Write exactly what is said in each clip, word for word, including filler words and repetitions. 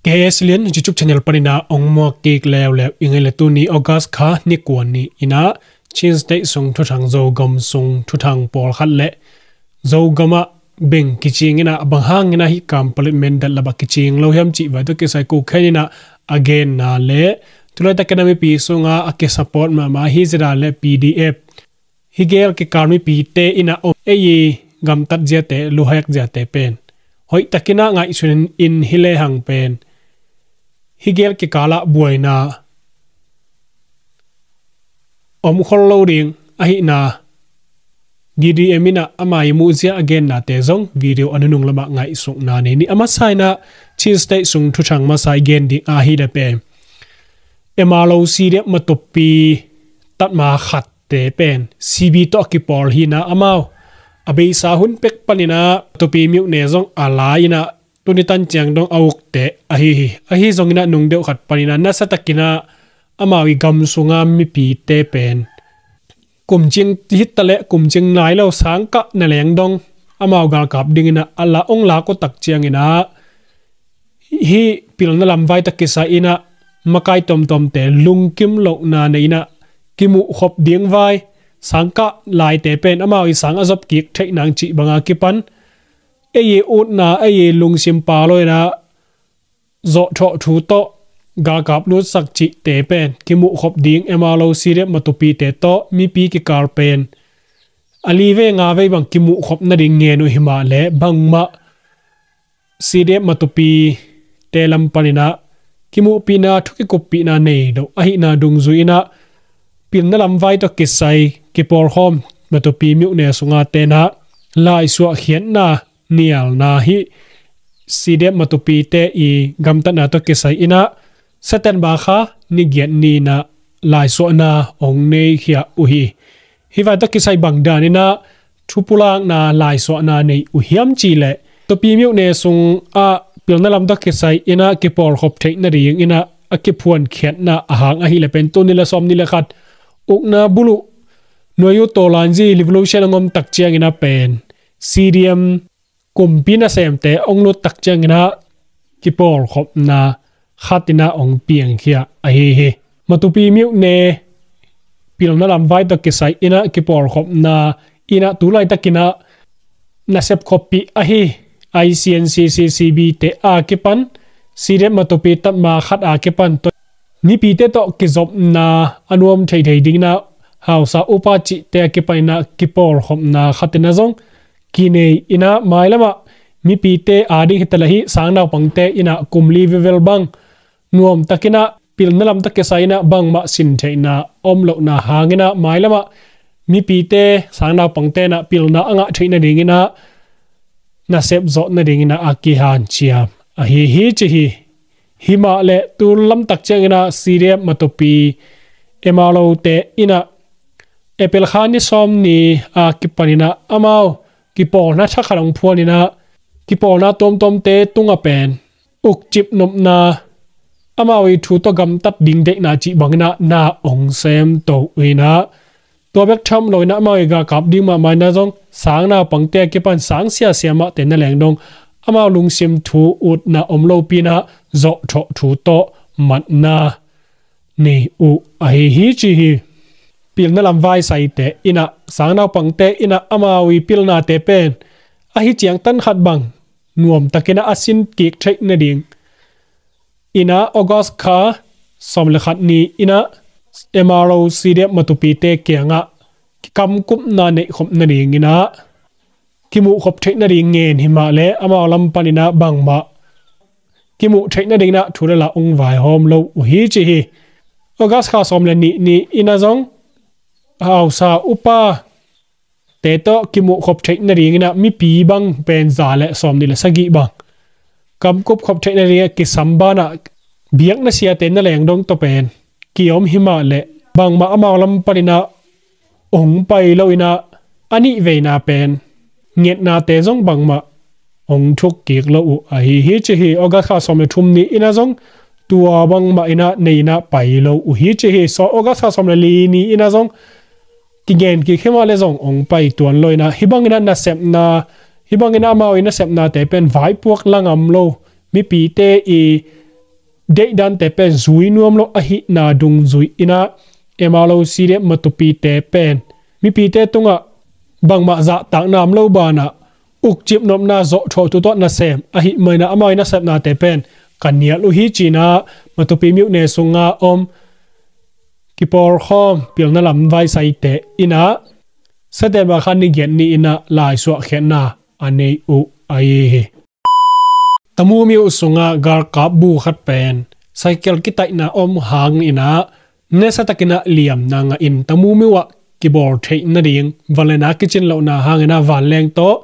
K S Lian YouTube channel panina ong muak kik leuleu i ngei le tuni August kha ni kua ni ina Chin State sung thuthang Zogam sung thuthang pawlkhat le Zogama beng kicing ina bang hang ina hi kam palit men dat laba kicing lo hiam cih vai tawh kisai kuk hen ina a genna le tulai takina mipi sunga a kisupport mahmah hi zeda le P D F hi gel kikal mipite ina om ei gamtat ziate luhek ziate pen hoih takina ngaihsun in hi lehang pen hi gel kikala buaina om khol lo ding ahina D D M ina ama i muhzia a gennate zong video a nunung lama ngaihsukna nei ni a masa ina Chin State sung thuthang masa i gen ding ahi le pen M R O C D F matupi tatma khat te pen C B tawh a kipawl hina amau a beisa hun pek panina tupi miuh ne zong a lai ina tuni tan ciang dong a ukte ahi hi. Ahi zongina nung deuh khat panina nasa takina amau i gam sunga mipite pen kumcing hit taleh kumcing nai lo sangkah na leng dong amau galkap dingina a la ong lak uh tak ciangina hi pilna lam vai tawh kisai ina makai tomtomte lungkim lohna nei ina kimuh khop ding vai sangkah laite pen amau i sang a zop kik theih nang cih banga kipan ei i utna ei i lungsim pa lo ina zawhthawh thu tawh galkap lutsak cihte pen kimuh khop ding M R O C D F matupite tawh mipi kikal pen a li vei nga vei bang kimuh khop nading ngen uh himah le bangmah C D F matupi te lam panina kimuhpihna thu kikuppihna nei lo ahina dungzui ina pilna lam vai tawh kisai kipawlkhawm matupi miuh ne sunga tena laisuah khiatna nialna hi C D F matupi te i gamtatna tawh kisai ina September kha ni giat ni ina laisuahna ong nei khia uh hi. Hi vai tawh kisai bang dan ina thupulakna laisuahna nei uh hiam ci le tupi miuh ne sung ah pilna lam tawh kisai ina kipawlkhop theih nading ina a kiphuan khiatna a hang ahi le pen tuni le sawm ni le khat ukna buluh nuayu tawlanzi revolution a ngom tak ciangina pen C D M kumpi nasemte ong lut tak ciangina kipawlkhopna khatina ong piangkhia ahi hi. Matupi miuh ne pilna lam vai tawh kisai ina kipawlkhopna ina tulai takina nasep khoppih ahi I C N C C C B te a kipan C D F matupi tatma khat a kipan tawh mipite tawh kizopna a nuam theithei dingina hausa upa cihte a kipanina kipawlkhopna khatina zong kinei ina mailamah mipite a ding hitala hi sang naupangte ina kumli vevel bang nuam takina pilna lam tawh kisai ina bangmah sin theihna om lohna hangina mailamah mipite sang naupangte ina pilna a ngah theih nadingina nasep zawh nadingina a kihanciam ahi hi ci hi. Himah le tu lamtak ciangina C D F matupi M R O te ina April kha ni sawm ni a kipanina amau kipawlna thakhat ong phuanina kipawlna tuamtuamte tunga pen ukcip nopna amau i thu tawh gamtat ding deihna cih bangina na ong sem to uh ina tua bek tham lo ina amau i galkap ding mahmah ina zong sang naupangte a kipan sang siasia mahte na leng dong amau lungsim thu utna om lopi ina zawhthawh thu tawh matna nei uh ahi hi ci hi. Pilna lam vaisaite ina sang naupangte ina amau i pilnate pen ahi ciang tan khat bang nuam takina a sin kik theih nading ina August kha sawm le khat ni ina M R O C D F matupite kiangah kikamkupna neihkhop nading ina kimuh khop theih nading ngen himah le amau lam panina bangmah kimuh theih nadingina thu le la ong vaihawm lo uh hi ci hi. August kha sawm le nih ni ina zong hausa upa te tawh kimuh khop theih nadingina mipi bang pen za le sawm ni le sagih bang kamkup khop theih nadinga kisam bana biakna siate na leng dong tawh pen kiom himah le bangmah amau lam panina ong pai lo ina a nih veina pen ngetnate zong bangmah ong thuk kik lo uh ahi hi ci hi. August kha sawm le thum ni ina zong tua bangmah ina neina pai lo uh hi ci hi. So August kha sawm le li ni ina zong kigen kik himah le zong ong pai tuan lo ina hi bangina nasepna hi bangina amau i nasepnate pen vaipuak langam lo mipite i deih dante pen zui nuam lo ahihna dungzui in ah, M R O C D F Matupite pen mipite tungah bangmah zahtakna om lo banah ukcip nopna zawh thuah tutuah nasem ahih manin ah, amau i nasepnate pen ka nial uh hi ci-in ah Matupi myone sunga om kipawlkhawm pilna lam vaisaite in ah September kha ni giat ni in ah laisuah khiatna a nei uh ahi hi. Tamu myo sungah galkap bu khat pen cycle kitaihna om hangin ah nasatakin ah liamna ngah in, Tamu myo ah kibawl theih nading vanleng a kicin lohna hangin ah vanleng tawh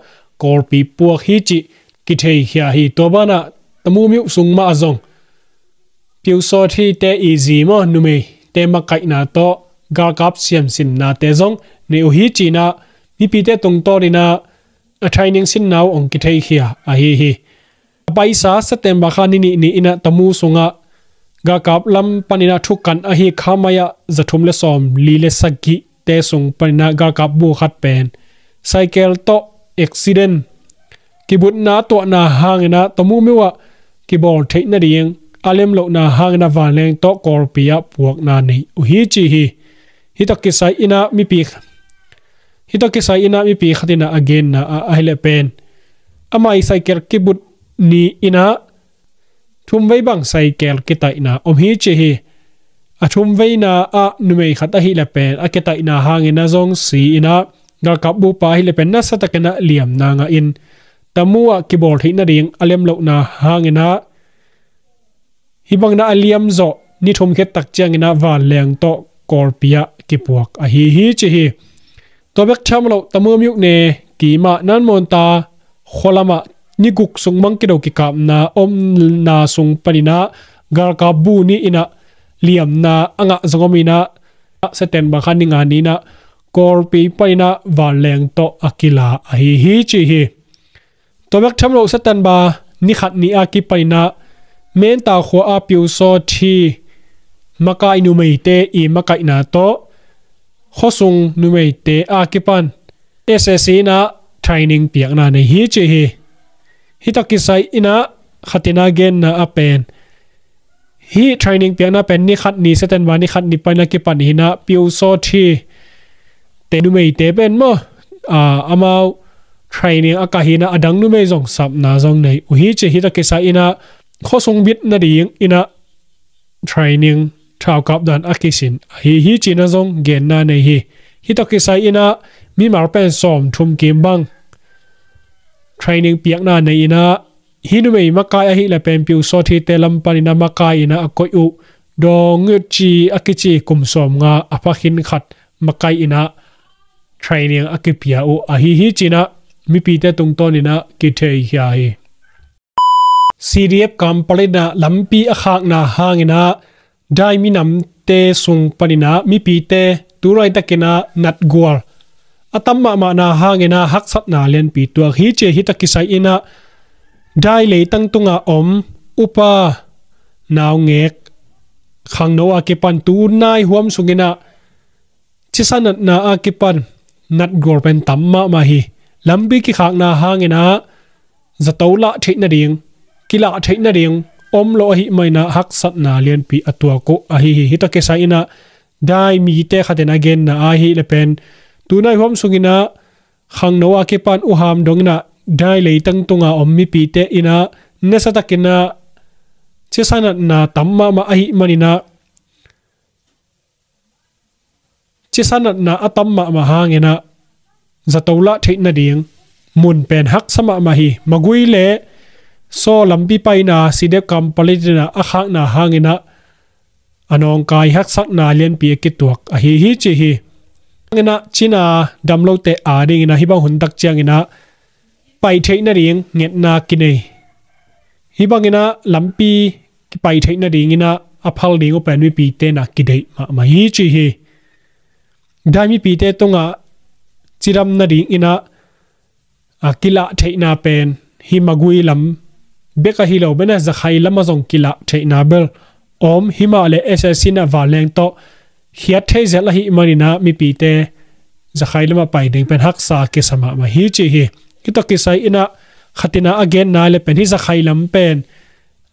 Kawlpi puak hi cih kitheikhia hi. Tua banah Tamu myo sung mah zong Pyusawthi te i zi maw, numeite makaihna tawh galkap siamsinnate zong nei uh hi ci-in ah mipite tungtawnin ah a training sinna uh hong kitheikhia ahi hi. A paisa September kha ni nih ni in ah Tamu sungah galkap lam panin ah thukan ahi khamai ah za thum le sawm li le sagih te sung panin ah galkap bu khat pen cycle tawh accident kibutna tuahna hangin ah Tamu myo ah kibawl theih nading a lem lohna hangin ah vanleng tawh Kawlpi ah puakna nei uh hi ci hi. Hih tawh kisai in ah mipi hih tawh kisai in ah mipi khat in ah a genna ah ahih leh pen amah i cycle kibut ni in ah thumvei bang cycle kitaihna om hi ci hi. A thumveina ah numei khat ahih leh pen a kitaihna hangin ah zong si in ah galkap bupa ahih leh pen nasatakin ah liamna ngah in Tamu ah kibawl theih nading a lem lohna hangin ah hih bangin ah a liam zawh ni thum khit tak ciangin ah vanleng tawh Kawlpi ah kipuak ahi hi ci hi. Tua bek tham lo Tamu myo ne kimah Nanmawnta khua lamah ni guk sung mang kido kikapna omna sung panin ah galkap bu ni in ah liamna a ngah zong om in ah September kha ni nga ni in ah Kawlpi panin ah vanleng tawh a kila ahi hi ci hi. Tua bek tham lo September ni khat ni a kipanin ah Menta khua a Pyusawthi makai numeite i makaihna tawh khuasung numeite a kipan S S C in ah training piakna nei hi ci hi. Hih tawh kisai in ah khat in ah genna ah pen hih training piakna pen ni khat ni September ni khat ni panin ah kipan hi in ah Pyusawthi te numeite pen maw, ah, amau training a kah hi in ah a dang numei zong sapna zong nei uh hi ci. Hih tawh kisai in ah khuasung bit nading in ah training thaukap dan a kisin ahi hi ci-in ah zong genna nei hi. Hih tawh kisai in ah mimal pen sawm thum kim bang training piakna nei in ah hih numei makai ahih leh pen Pyusawthi te lam panin ah makai in ah a koih uh Dawng Ngut Ci a kici kum sawm nga a pha khin khat makai in ah training a kipia uh ahi hi ci-in ah mipite tungtawnin ah kitheikhia hi. C D F kam palit in ah lampi a khakna hangin ah Dai minamte sung panin ah mipite tulaitakin ah natgual a tam mahmahna hangin ah haksatna lianpi tuak hi ci hi. Hih tawh kisai in ah Dai leitang tungah om upa naungek khangno a kipan tunai huam sungin ah cisa natna a kipan natgual pen tam mahmah hi. Lampi kikhakna hangin ah zato lah theih nading, kilah theih nading om lo ahih manin ah haksatna lianpi a tuak uh ahi hi. Hih tawh kisai in ah Dai mite khat in a genna ahih leh pen tunai huam sungin ah khangno a kipan uham dongin ah Dai leitang tunga om mipite in ah nasatakin ah cisa natna tam mahmah ahih manin ah cisa natna a tam mahmah hangin ah zato lah theih nading mun pen haksa mahmah hi. Magui le Saw lampi paina C D F kam palit in ah a khakna hangin ah a nawngkai haksatna lianpi a kituak ahi hi ci hi. Hangin ah Cina damlote adingin ah hih bang hun tak ciangin ah pai theih nading ngetna kinei. Hih bangin ah lampi kipai theih nadingin ah a phal ding uh pen mipite in ah kideih mahmah hi ci hi. Dai mipite tungah cidam nadingin ah a kilah theihna pen hih Magui lam bek ahi lo bek in ah Zakhai lam ah zong kilah theihna bel om, himah leh S S C in ah vanleng tawh khiat thei zel ahih manin ah mipite Zakhai lamah pai ding pen haksa kisa mahmah hi ci hi. Hih tawh kisai in ah khat in ah a genna leh pen hih Zakhai lam pen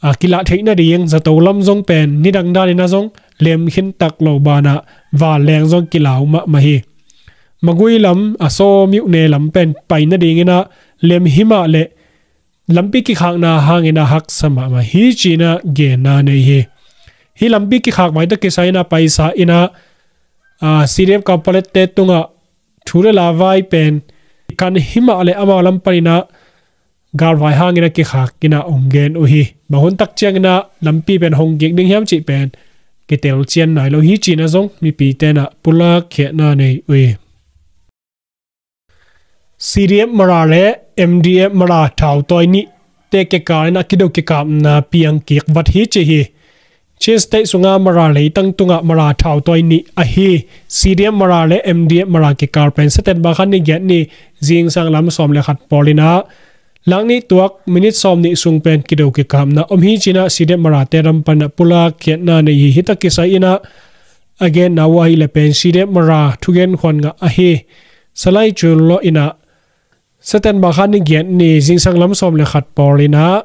a kilah theih nading zato lam zong pen nidang danin ah zong lem khin tak lo banah vanleng zong kilau mahmah hi. Magui lam a Sawmiuhne lam pen pai nadingin ah lem himah leh lampi kikhakna hangin ah haksa mahmah hi ci-in ah genna nei hi. Hih lampi kikhak vai tawh kisai in ah paisa in ah, a, C D F Kampalette tungah thu le la vai pen kan himah leh amau lam panin ah galvai hangin ah kikhak in ah hong gen uh hi. Bang hun tak ciangin ah lampi pen hong kik ding hiam cih pen kitel cian nai lo hi ci-in ah zong mipite in ah pulak khiatna nei uh hi. C D F Mara le M D F Mara thautawi nihte kikal in ah kido kikapna piang kik vat hi ci hi. Chin State sunga Mara leitang tungah Mara thautawi nih ahi C D F Mara le M D F Mara kikal pen September kha ni giat ni zingsang lam sawm le khat pawl in ah lak nih tuak minit sawm nih sung pen kido kikapna om hi ci-in ah C D F Mara te lam panin ah pulak khiatna nei hi. Hih tawh kisai in ah a genna uh ahih leh pen C D F Mara thugen khuan ngah ahi Salai Chul Law in ah September kha ni giat ni zingsang lam sawm le khat pawl in ah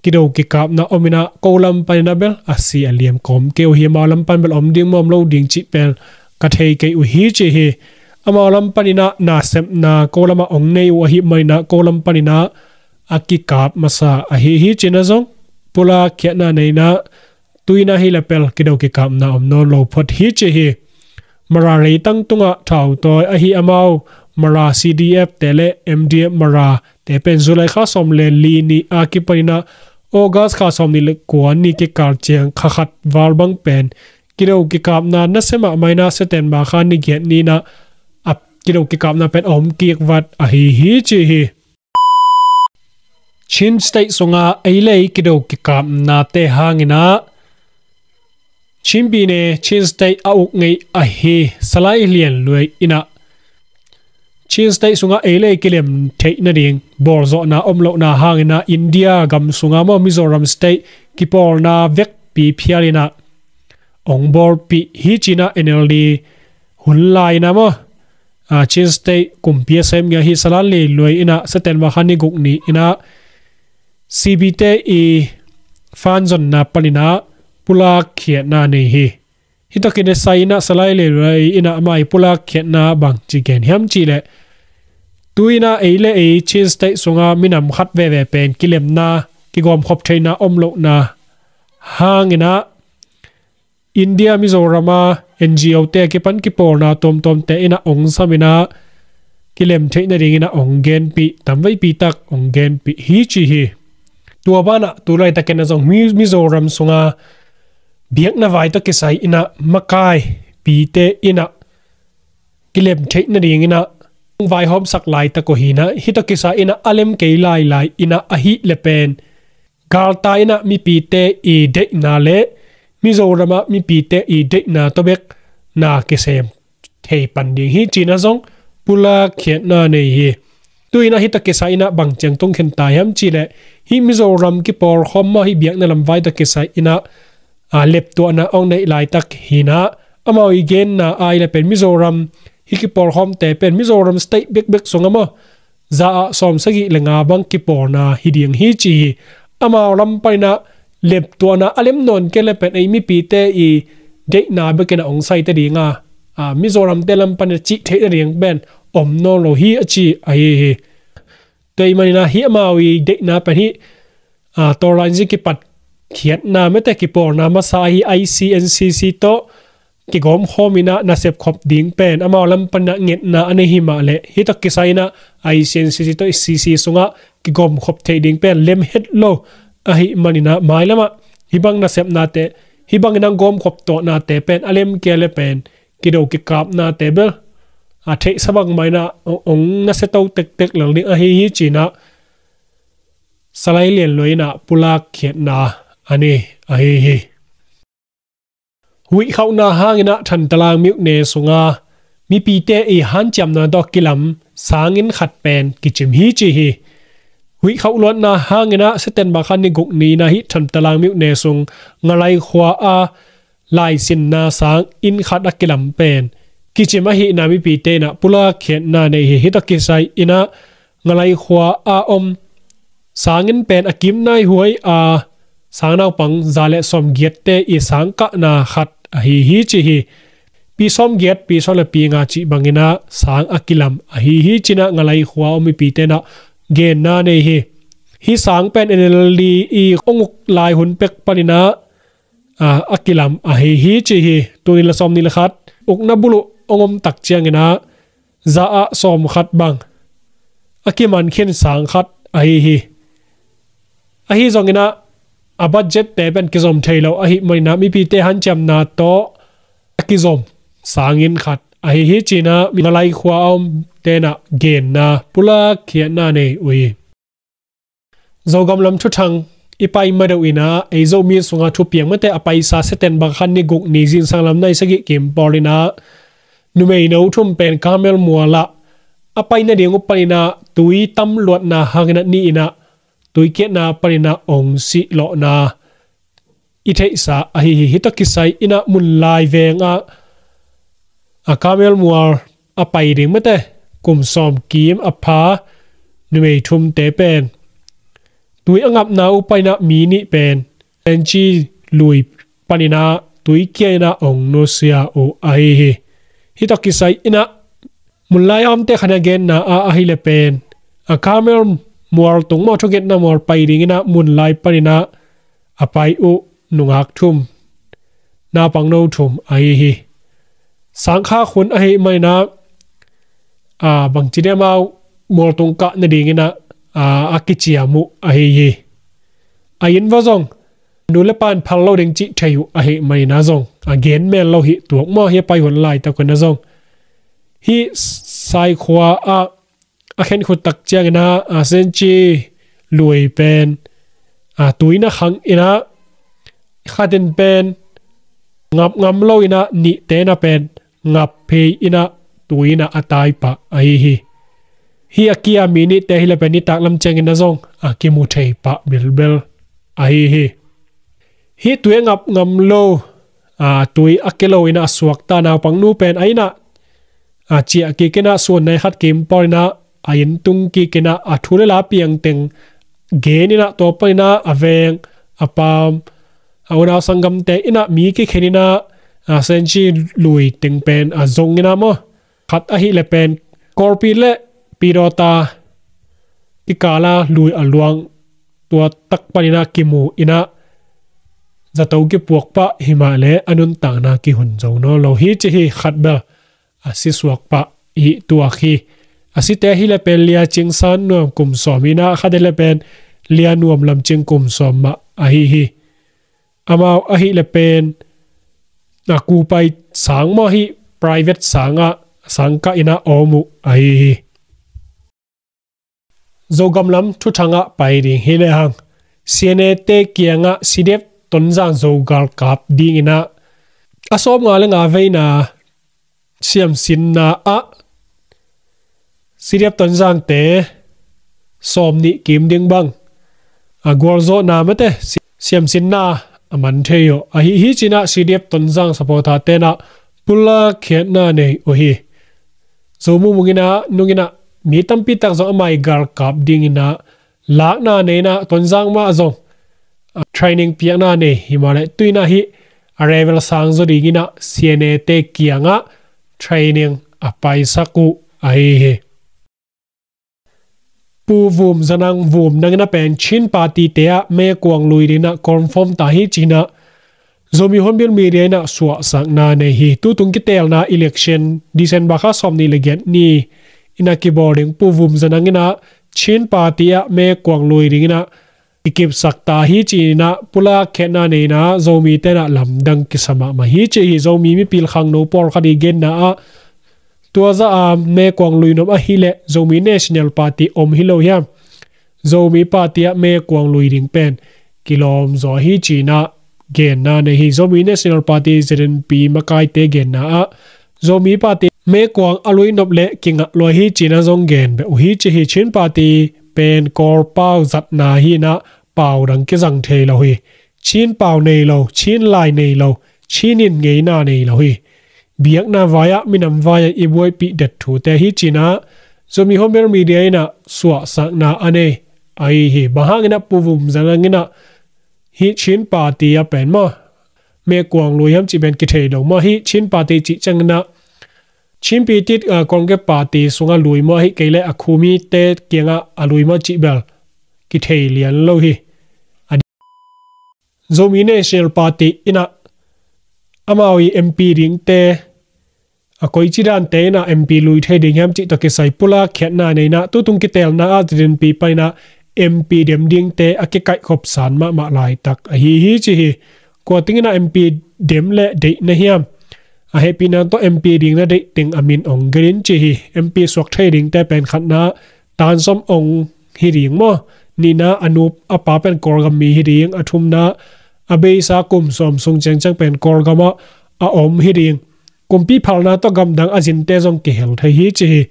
kido kikapna om in ah ko lam panin ah bel a si a liam kawm kei uh hi. Amau lam pan bel om ding maw om lo ding cih pen ka thei kei uh hi ci hi. Amau lam panin ah nasepna ko lamah hong nei uh ahih manin ah ko lam panin ah a kikap masa ahi hi ci-in ah zong pulak khiatna nei in ah tu-in ah hih leh pen kido kikapna om nawn lo phot hi ci hi. Mara leitang tungah thautawi ahi amau Mara C D F te le M D F Mara te pen July kha sawm le li ni a kipanin ah August kha sawm nih le kua ni kikal ciang kha khat val bang pen kido kikapna nasia mahmah in ah September kha ni giat ni in ah a kido kikapna pen a om kik vat ahi hi ci hi. Chin State sunga ei le ei kido kikapnate hangin ah Chin Pyine Chin State a uk ngei ahi Salai Lian Luai in ah Chin State sunga ei le ei kilem theih nading bawlzawhna om lohna hangin ah India gam sunga maw Mizoram State kipawlna vekpi phial in ah hong bawlpih hi ci-in ah N L D hun lai in ah maw, a, Chin State kumpi a sem ngei ahi Salai Lian Luai in ah September kha ni guk ni in ah C B te i fanzonna panin ah pulak khiatna nei hi. Hih tawh kisai in ah Salai Lian Luai in ah amah i pulak khiatna bangci gen hiam cih leh tu-in ah ei le ei Chin State sunga minam khat veve pen kilemna kigawmkhop theihna om lohna hangin ah India Mizoram a N G O te a kipan kipawlna tuamtuamte in ah hong sam in ah kilem theih nadingin ah hong genpih tamveipi tak hong genpih hi ci hi. Tua banah tu laitakin ah zong Mi- Mizoram sunga biakna vai tawh kisai in ah makaipite in ah kilem theih nadingin ah vaihawmsak laitak uh hi in ah hih tawh kisai in ah a lem kei lailai in ah ahih leh pen galtai in ah mipite i deihna le Mizoram ah mipite i deihna tawh bek na kisem thei pan ding hi ci-in ah zong pulak khiatna nei hi. Tu-in ah hih tawh kisai in ah bang ciang tung khin ta hiam cih leh hih Mizoram kipawlkhawm maw hih biakna lam vai tawh kisai in ah, a, leptuahna hong neih laitak hi in ah amau i genna ahih leh pen Mizoram hih kipawlkhawmte pen Mizoram State bekbek sungah maw za ah sawmsagih le nga bang kipawlna hi ding hi ci hi. Amau lam panin ah leptuahna a lem nawn kei leh pen ei mipite i deihna bekin ah hong saite ding a, a, Mizoramte lam panin ah cih theih nading pen om nawn lo hi a ci ahi hi. Tua ahih manin ah hih amau i deihna pen hih, a, tawlrelzi kipat khiatna mete kipawlna masa ahi I C N C C tawh kigawmkhawm in ah nasep khop ding pen amau lam panin ah ngetna a nei hi mah leh hih tawh kisai in ah I C N C C tawh C C sungah kigawmkhop theih ding pen lem het lo ahih manin ah mailam ah hih bang nasepnate hih bangin ah gawmkhop tuahnate pen a lem kei leh pen kido kikapnate bel a theihsa bangmah in ah hong nasia to tektek lel ding ahi hi ci-in ah Salai Lian Luai in ah pulak khiatna a nei ahi hi. Huihkhauhna hangin ah Thantlang myone sunga mipite i hanciamna tawh kilam sanginn khat pen kicim hi ci hi. Huihkhauh luatna hangin ah September kha ni guk ni in ah hih Thantlang myone sung Ngalai khua a laisinna sanginn khat a kilam pen kicim ahihna mipite in ah pulak khiatna nei hi. Hih tawh kisai in ah Ngalai khua a om sanginn pen a kim nai huai a sang naupang za le sawmgiatte i sang kahna khat ahi hi ci hi. Pi sawmgiat, pi sawm le pi nga cih bangin ah sang a kilam ahi hi ci-in ah Ngalai khua a om mipite in ah genna nei hi. Hih sang pen N L D i hong uk lai hun pek panin ah, a, a kilam ahi hi ci hi. Tul nih le sawmnih le khat ukna buluh hong om tak ciangin ah za ah sawmkhat bang a kiman khin sang khat ahi hi. Ahi zongin ah a budget-te pen kizom thei lo ahih manin ah mipite hanciamna tawh a kizom sanginn khat ahi hi ci-in ah Ngalai khua a omte in ah genna pulak khiatna nei uh hi. Zogam lam thuthang i pai ma deuh in ah ei Zomi sungah thupiang mate a paisa September kha ni guk ni zingsang lam nai sagih kim pawl in ah numei no thum pen Carmel mual ah a pai nading uh panin ah tui tam luatna hangin ah nih in ah tui kiatna panin ah ong sih lawhna i theihsa ahi hi. Hih tawh kisai in ah Munlai veng ah a Carmel mual a pai ding mate kum sawm kim a pha numei thumte pen tui a ngapna uh panin ah mi nih pen Senci lui panin ah tui kia in ah ong nusia uh ahi hi. Hih tawh kisai in ah Munlai a omte khat in a genna ah ahih leh pen a Carmel mual tung maw, thungetna mual pai dingin ah Munlai panin ah a pai uh nungak thum, naupang no thum ahi hi. Sangkhak hun ahih manin ah, a, bangci diam, amau mual tung kah nadingin ah, a, a kiciam uh ahi hi. A inn va zong nu le pa'n phal lo ding cih thei uh ahih manin ah zong a gen mel lo hi tuak maw, hih a pai hun laitak un ah zong. Hih Sai khua ah a khenkhut tak ciangin ah, a, Senci lui pen, a, tui in a khang in ah khat in pen ngap ngam lo in ah nihte in ah pen ngap phei in ah tui in ah a tai pah ahi hi. Hih a kia mi nihte hi leh pen nitak lam ciangin ah zong a kimu thei pah bilbel ahi hi. Hih tui a ngap ngam lo, a, tui a kia lo in ah a suakta naupang nu pen a inn ah, a, ciah kik in ah sun nai khat kim pawl in ah a inn tung kik in ah a thu le la piang teng gen in ah tua pawl in ah a veng, a paam, a unau sanggamte in ah mi kikhen in ah, a, Senci lui teng pen a zong in ah maw, khat ahih leh pen Kawlpi le Pidawta kikal a lui a luang tua tak panin ah kimu in ah zato kipuak pah hi mah leh a nuntakna kihun zo nawn lo hi ci hi. Khat bel a si suak pah hi tuak hi. A site hi leh pen Lia Cing San Nuam kum sawm in ah khat hi leh pen Lia Nuam Lam Cing kum sawm mah ahi hi. Amau ahih leh pen a kupai sang maw, hih private sang ah sang kah in ah a om uh ahi hi. Zogam lam thuthang ah pai ding hi lehang, C N A te kiangah C D F Tonzang Zogal kap dingin ah a sawm nga le nga veina siamsinna ah C D F Tonzangte sawm nih kim ding bang a gualzawhna mate si-, siamsinna a man thei uh ahi hi ci-in ah C D F Tonzang supporter-te in ah pulak khiatna nei uh hi. Zo mumung in ah nung in ah mi tampi tak zong a maigal kap dingin ah lakna nei in ah Tonzang mah zong, a, training piakna nei hi mah leh tu-in ah hih a rebel sang zaw dingin ah C N A te kiangah training a paisak uh ahi hi. Pu Vum Za Nang, Vum Nang in ah pen Chin Party-te ah Mekuang lui dingin ah confirm ta hi ci-in ah Zomi Hornbill Media in ah suahsakna nei hi. Tutung kiteelna election December kha sawm nih le giat ni in ah kibawl ding Pu Vum Za Nang in ah Chin Party ah Mekuang lui dingin ah i kipsak ta hi ci-in ah pulak khiatna nei in ah Zomite in ah lamdang kisa mahmah hi ci hi. Zomi mipil khangno pawlkhat i genna ah tua zah a Mekuang lui nop ahih leh Zomi National Party om hi lo hiam? Zomi Party ah Mekuang lui ding pen kilawm zaw hi ci-in ah genna nei hi. Zomi National Party, Z N P makaite genna ah Zomi Party Mekuang a lui nop leh kingah lua hi ci-in ah zong gen beh uh hi ci hi. Chin Party pen Kawl pau zatna hi-in ah pau dang kizang thei lo hi. Chin pau nei lo, Chin lai nei lo, Chin in ngeina nei lo hi. Biakna vai-ah, minam vai-ah i buaipih det thute hi ci-in ah Zomi Hornbill Media in ah suahsakna a nei ahi hi. Bang hangin ah Pu Vum Za Nang in ah Hih Chin Party a pen maw, mekuang lui hiam cih pen kithei lo maw. Hih Chin Party cih ciangin ah Chin Pitit, ah, Congress Party sungah lui maw, ahih kei leh a khua mite kiangah a lui maw cih bel kithei lian lo hi. A Zomi National Party in ah amau i M P dingte a koici dante in ah M P lui thei ding hiam cih tawh kisai pulak khiatna nei in ah, tutung kiteelna ah Zi Dinpi panin ah M P dem dingte a kikaihkhop san mahmah laitak ahi hi ci hi. Kua teng in ah M P dem le deih na hiam? A hehpihna tawh M P ding na deih teng a min ong gelh in ci hi. M P suak thei dingte pen khatna ah tan sawm ong hi ding maw. Nihna ah a nu a pa pen Kawlgam mi hi ding. A thumna ah a beisa kum sawm sung ciangciang pen Kawlgam ah a om hi ding. Kumpi phalna tawh gamdang a zinte zong kihel thei hi ci hi.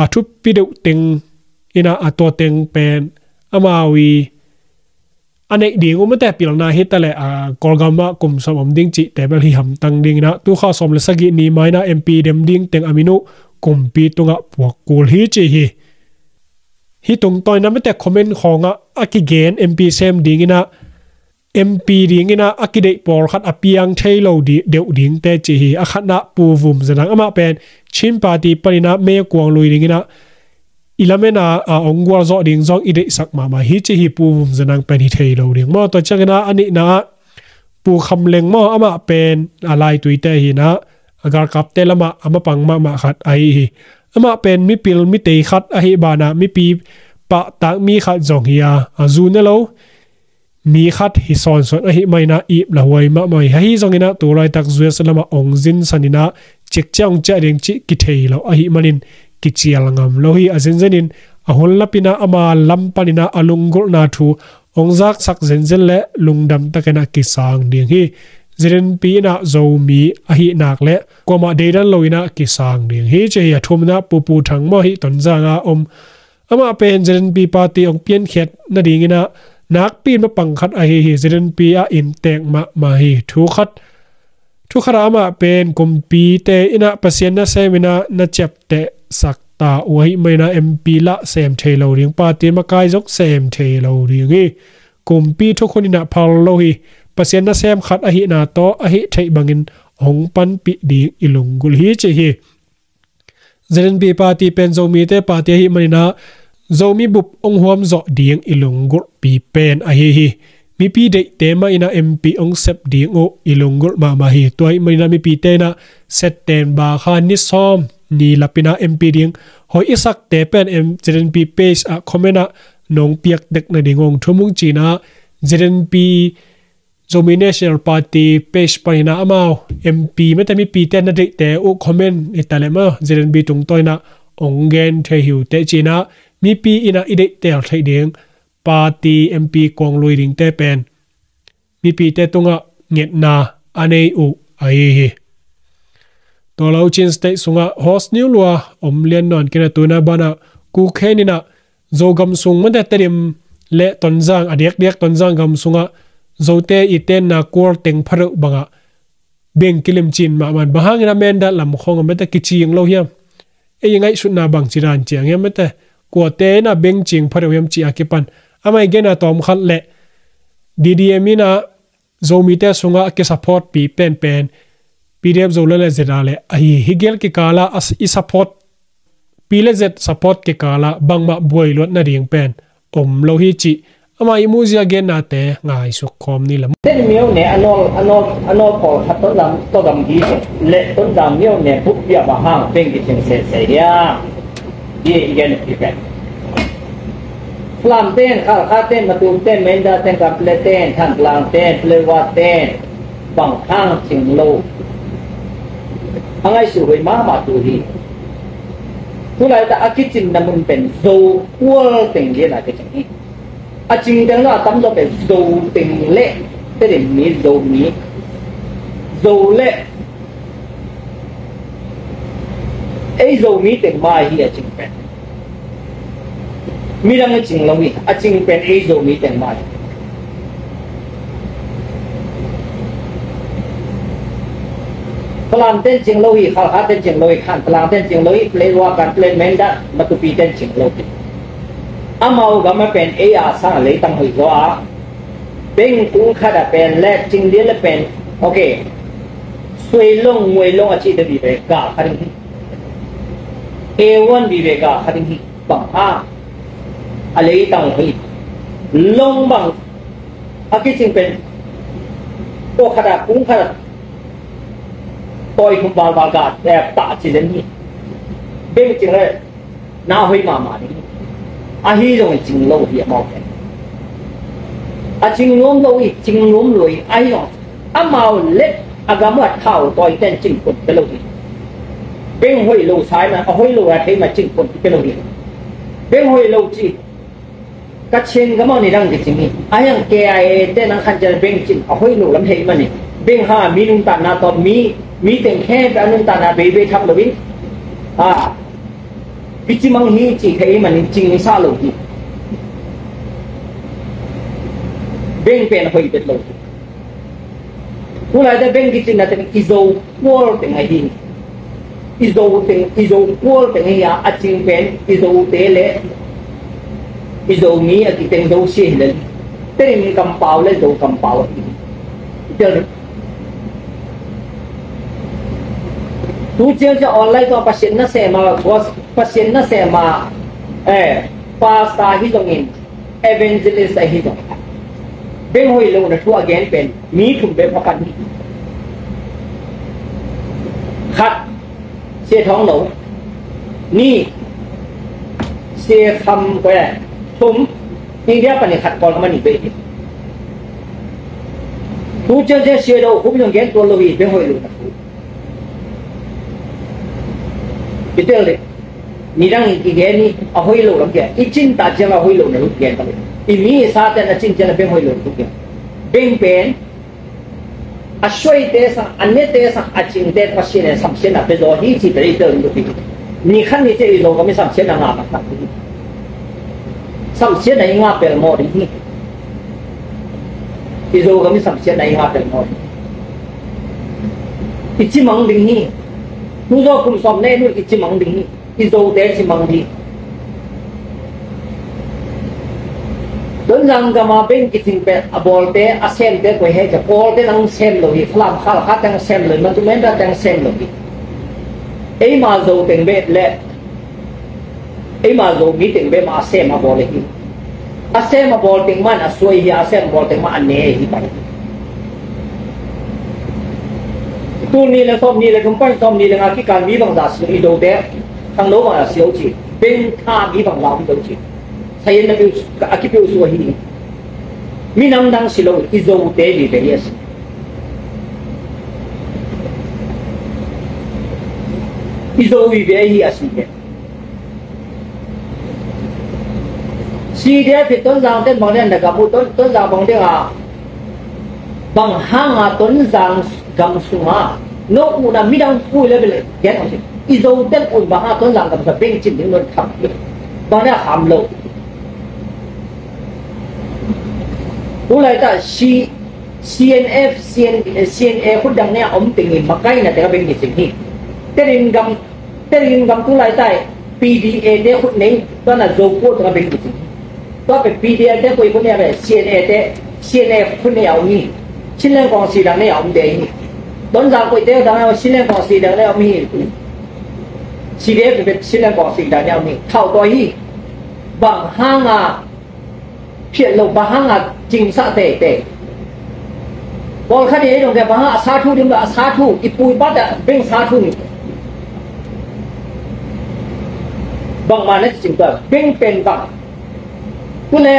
A thupi deuh teng in ah a tua teng pen amau i a neih ding uh mate pilna hi ta leh, a, Kawlgam ah kum sawm om ding cihte bel hi hamtang ding in ah, tu kha sawm le sagih ni mai in ah M P dem ding teng a min uh kumpi tungah puak kul hi ci hi. Hih tungtawn in ah mate comment khawngah a kigen M P sem ding in ah, M P ding in ah a kideih pawlkhat a piang thei lo di-, deuh dingte ci hi. A khatna ah Pu Vum Za Nang, amah pen Chin Party panin ah mekuang lui ding in ah i lamen a, a, ong gualzawh ding zong i deihsak mahmah hi ci hi. Pu Vum Za Nang pen hi thei lo ding maw. Tua ciangin ah a nihna ah Pu Kham Leng maw, amah pen a laituite hi in ah a galkapte lamah a mapang mahmah khat ahi hi. Amah pen mipil mitei khat ahih banah mipi pahtak mi khat zong hi a, a zu ne lo mi khat hi sawnsawn ahih manin ah ip lahuai mahmah hi. Ahi zongin ah tu laitak U S lamah ong zinsan in ah cikciah ong ciah ding cih kithei lo ahih manin kicial ngam lo hi. A zenzenin a hun lapin ah ama lam panin ah a lunggulhna thu ong zaksak zenzen le lungdam takin ah kisang ding hi. Zi Dinpi in ah Zomi ahih nak le kuamah deidan lo in ah kisang ding hi ci hi. A thumna ah Pu Pu Thang maw, hih Tonzang a om, amah pen Zi Dinpi Party ong piankhiat nading in ah nakpi in mapang khat ahi hi. Zi Dinpi ah inntek mahmah hi. Thu khat, thu khat ah amah pen kumpite in ah Pasian nasem in ah na ciaptehsak ta uh ahih manin ah M P lah sem thei lo ding, party makai zong sem thei lo ding hi. Kumpi thukhun in ah phal lo hi. Pasian nasem khat ahihna tawh a hih theih bangin hong panpih ding i lunggulh hi ci hi. Zi Dinpi Party pen Zomite party ahih manin ah Zomi bup ong huamzawh ding i lunggulhpi pen ahi hi. Mipi deihte mah in ah M P ong sep ding uh i lunggulh mahmah hi. Tua ahih manin ah mipite in ah September kha ni sawm ni lapin ah M P ding hoih i sakte pen M-, Zi Dinpi page ah comment ah nong piak dek nading ong thum ung ci in ah Zi Dinpi Zomi National Party page panin ah amau M P mate mipite na deihte uh comment hi ta leh maw, Zi Dinpi tungtawn in ah ong gen thei hi uh teh ci in ah mipi in ah i deihtel theih ding party M P kuang lui dingte pen mipite tungah ngetna a nei uh ahi hi. Tua lo Chin State sungah host niu lua om lian nawn kei in ah tu in ah banah Pu Khen in ah Zogam sung mate Tedim le Tonzang, a diakdiak Tonzang gam sungah Zote i tenna kual teng pha deuh bangah beng kilemcin mahmah in, bang hangin a Mindat lam khawng a mate kicing lo hiam? Ei i ngaihsutna bangci dan ciang hiam mate? Kuate in ah beng cing pha deuh hiam cih a kipan amah i genna tawm khat leh D D M in ah Zomite sungah a kisupport pi penpen P D F Zo le le Z le ahi hi. Gel kikal ah a s-, i support, P le Z support kikal ah bangmah buai luat nading pen om lo hi cih amah i muhzia gennate ngaisuk khawm ni lam. Ten myo ne anol, anol, anol pawl khat Tonzang, Tonzang di le Tonzang myo ne buk bia bang hang peng kicing sese hiam? Di i gen pi pen. Falam ten, Khalkha ten, Matum ten, Mindat ten, Kanpetlet ten, Thantlang ten, Paletwa ten, bang hang cing lo? A ngaihsut huai mahmah tu hi. Tulaitak a kicinna mun pen Zo kual teng lian a kicing hi. A cing teng lo a tam zaw pen Zo teng le Tedim mi, Zomi, Zo le ei Zomi teng mah hi a cing pen. Midang a cing lo hi, a cing pen ei Zomi teng mah hi. Falam ten cing lo hi, Khalkha ten cing lo hi, Thantlang ten cing lo hi, Paletwa, Kanpetlet, Mindat, Matupi ten cing lo hi. Amau gam a pen ei a sang a leitang hoih zaw a Beng kung khat a pen le cing lian le pen, ok, suai long muai long a cih te vive gal kha ding hi. A one vive gal kha ding hi. Bang hang? A leitang hi. Long bang a kicing pen, kua khat a kung khat a tawi thum valval gal, eh, tah ci lian hi. Beng cing le na hoih mahmah ding. Ahi zongin cing lo hi amau pen. A cing nuam lo hi, cing nuam lo hi, ahi zong amau le a gam a thau tawi ten cing pun pe lo hi. Beng hoih lo sai ma, a hoih lo a thei ma cing pun pe lo hi. Beng hoih lo ci. Ka chin gam a ni dang kicing hi. Ahi zong K I A te nang khan cian beng cing a hoih lo lam thei ma ni. Beng ha mi nuntakna tawh mi, mi teng khe pe a nuntakna bei bei thak lo hi. A, Kicimang hi ci thei manin cing sa lo hi. Beng pen hoih bet lo hi. Tulai te beng kicing na teng i Zo kual teng ahi. I Zo teng, i Zo kual teng ahi a, a cing pen i Zo te le i Zo mi a kiteng Zo sia hi le. Teng kampau le Zo kampau ahi. Tel Tu ciang ciang online tawh Pasian nasem a, gos-, Pasian nasem a, eh, pastor hi zongin, evangelist ahi zong. Beng hoih lo na thu a gen pen, mi thum bek pha pan hi. Khat, Sia Thawng Lo. Ni, Sia Kham Kwe. Thum, India pan hi khat Kawl Kham a ni bek hi. Tu ciang ciang Sia Do Khup zong gen tuan lo hi, beng hoih lo na thu. I tel dih. Nidang i kigen i a hoih lo lam kia. I cin ta ciang a hoih lo na lut gen ta. I mi i sa ten a cin ciang a beng hoih lo na lut gen. Beng pen a suai te sang, a ne te sang, a cing te Pasian in samsiatna pe zaw hi ci pe i tel dih. Ni khan ni ciang i Zo gam i samsiatna ngah mak mak hi. Samsiatna i ngah pel maw ding hi. I Zo gam i samsiatna i ngah pel maw ding hi. I cimang ding hi. Tu zaw kum sawm ne nu i cimang ding hi. I Zote cimang ding hi. Tonzang gam a beng kicing pen a bawlte, a semte koi hei ka, Kawlte nang sem lo hi, Falam Khalkha teng sem lo hi, Matu Menta teng sem lo hi. Eima Zo teng bek le eima Zomi teng bek mah a sem a bawl hi. A sem a bawl teng mah a suai hi, a sem a bawl teng mah a ne hi. Tul nih le sawm nih le thum pan sawm nih le nga kikal mi bangzah si lo i Zote, khangno bangzah si lo ci. Beng tha mi bangzah om lo ci. Sayin na piu, a kipiu suai hi. Minam dang si lo, i Zote vive hi a si. I Zo vive hi a si hi. C D F hi Tonzang ten bang den na gam uh, Ton, Tonzang bang den a, bang hang a Tonzang gam sung a no uh na midang pui le bel gen a si. I Zo ten un bang hang a Tonzang gam sung a beng cin ding non kham hi. Bang den a kham lo. Tulai ta si C N F, C N, C N A khut dang ne a om teng in makaina te ka beng ni sing hi. Terin gam, Terin gam tulai tai P D A te khut nei, tua na Zo ko te ka beng ni sing hi. Tua pe P D A te koi khut ne a be, C N A te, C N A khut ne a om hi. Chinland Council dang ne a om te hi. Tonzang koi te dang a Chinland Council dang ne a om hi. C D F pe Chinland Council dang ne a om hi. Thau tua hi. Bang hang a phiat lo, bang hang a cingsah teitei. Pawlkhat i ei dong te bang hang a sa thu ding, a sa thu, i pu i pa te beng sa thu ni. Bangmah na cing tua, beng pen bang. Tu le,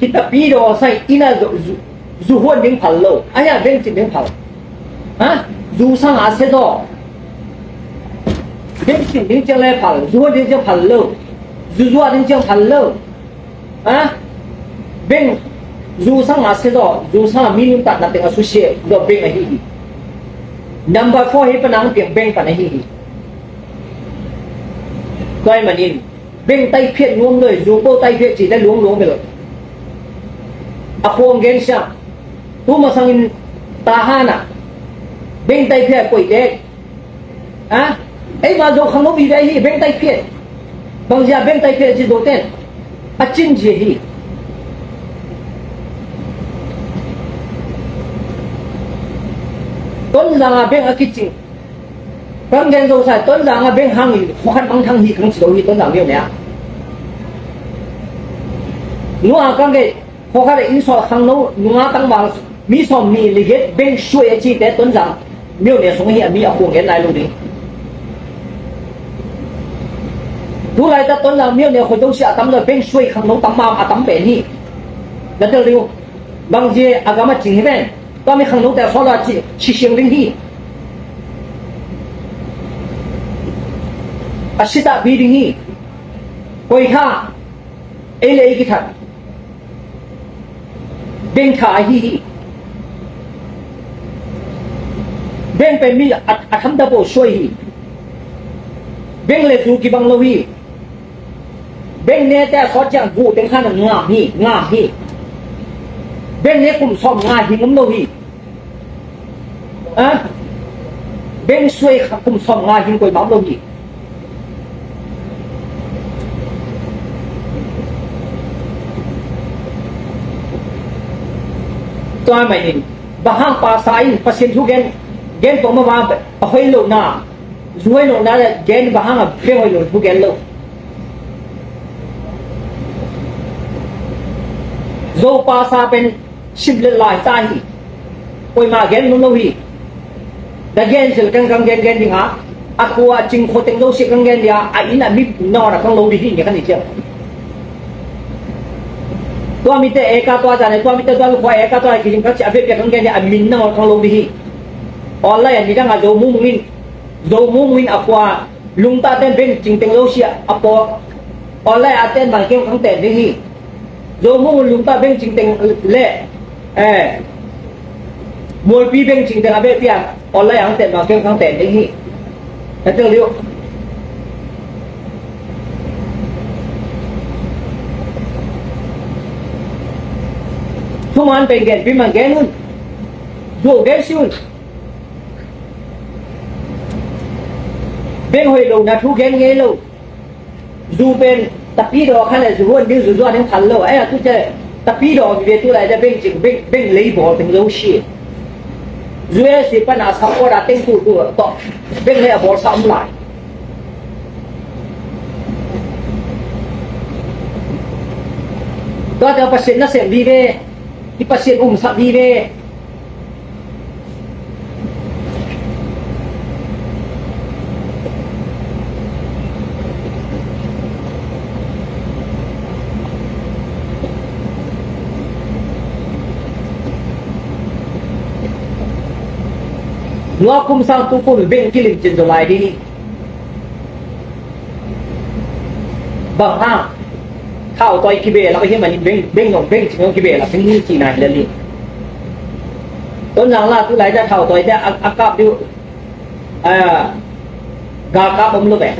kita pi do sai ina zo, zo, Zu huan ding phal lo. Ahi a beng cin ding phal. Ha? Zu sang a se zaw. Beng cin ding ciang le phal. Zu huan ding ciang phal lo. Zu zuah ding ciang phal lo. Ha? Beng zu sang a se zaw. Zu sang a mi nuntakna teng a susia zaw beng ahi hi. Number four hi pan a hong piang beng pan ahi hi. Tua ahih manin beng taiphiat nuam lo hi, zu po taiphiat cih le luangluang bel a khuang gen siang. Tu masangin Tahan ah beng taiphiat koih tek. A, eima Zo khangno vive hi, beng taiphiat. Bangzia beng taiphiat ci Zo ten a cin zia hi. Tonzang a beng a kicing. Kan gen zo sa, Tonzang a beng hangin khua khat mangthang hi kang ci lo hi, Tonzang myo ne a. Nua kang gen, khua khat a inn sawh khangno nunga tangval mi sawm nih le giat beng suai a cite Tonzang myo ne sung hi a, mi a khuang gen lai lo ding. Tulai ta Tonzang myo ne khua zo si a tam lo, beng suai khangno tam mam a tam pen hi. Na tel ding uh. Bang zie a gam a cing hi ven. Tua mi khangnote a sawt a ci, si siang ding hi. A sitah pi ding hi. Koi tha, ei le ei kithat. Beng tha ahi hi. Beng pen mi a, a tham da bo suai hi. Beng le zu kibang lo hi. Beng nete a sawt ciang gu teng khan a ngam hi, ngam hi. Beng ne kum sawm nga hing om lo hi. A? Beng suai kha kum sawm nga hing koi ma om lo hi. Tua mai in, bang hang pasa in, Pasian thu gen, gen pong ma ba, a hoi lo na. Zuai lo na le gen bang hang a beng hoi lo thu gen lo. Zo pasa pen sim le lai ta hi. Koima gen lo lo hi. Da gen sil kang kang gen gen ding a. A khua cing khua teng lo si kang gen dia, a inn a mi na ora kang lo di hi ni kan i cia. Tua mi te e ka tua zan e, tua mi te tua mi khua e ka tua ki jing ka cia ve pia kang gen dia, a min na ora kang lo di hi. Online a ni dang a zo mu mu in. Zo mu mu in a khua lungta ten beng cing teng lo sia a paw. Online a ten bang keng kang ten ding hi. Zo mu mu lungta beng cing teng le. Eh. Mualpi beng cing teng a beh pia. Online a ten bang keng kang ten ding hi. Ka tel liu. Thuman beng gen pi man gen un. Zo gen si un. Beng hoi lo na thu gen ngei lo. Zu pen tapi daw khan le zu huan ding zu zuan ding khan lo. Ai a tu te tapi daw mi ve tu lai da beng cing beng, beng lei bawl teng lo si. Zu e si pan a sa ko da teng tu tu to. Beng lei a bawl sa om lai. Tua te Pasian na sem vive. Hi Pasian um sa vive. Nua kum sang tu kum beng kilim cin zo lai ding hi. Bang hang thau toi kibe lak hi manin beng, beng nong beng cing nong kibe lak ding hi ci nai le li. Ton lang la tu lai ta thau toi te a, a kap diu. A, ga kap om lo be.